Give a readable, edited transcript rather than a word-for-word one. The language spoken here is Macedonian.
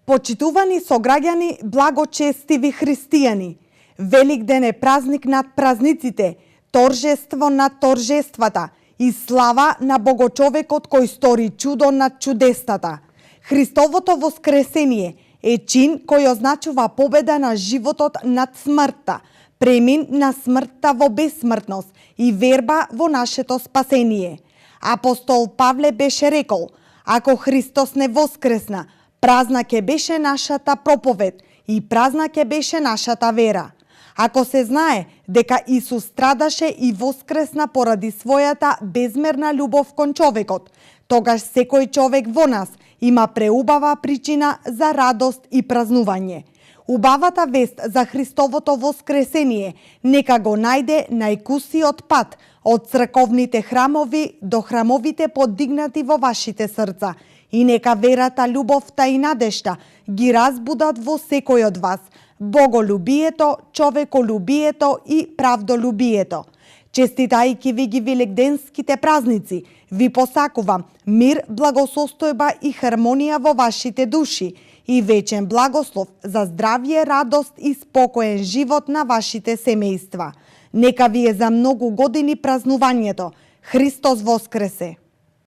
Почитувани сограѓани, благочестиви христијани, Великден е празник над празниците, торжество над торжествата и слава на Богочовекот кој стори чудо над чудестата. Христовото воскресение е чин кој означува победа на животот над смртта, премин на смртта во бесмртност и верба во нашето спасение. Апостол Павле беше рекол: ако Христос не воскресна, празна ќе беше нашата проповед и празна ќе беше нашата вера. Ако се знае дека Исус страдаше и воскресна поради својата безмерна љубов кон човекот, тогаш секој човек во нас има преубава причина за радост и празнување. Убавата вест за Христовото воскресение нека го најде најкусиот пат од црковните храмови до храмовите подигнати во вашите срца и нека верата, љубовта и надежта ги разбудат во секој од вас боголюбието, човеколюбието и правдолюбието. Честитајќи ви ги великденските празници, ви посакувам мир, благосостојба и хармонија во вашите души и вечен благослов за здравје, радост и спокоен живот на вашите семејства. Нека ви е за многу години празнувањето. Христос воскресе!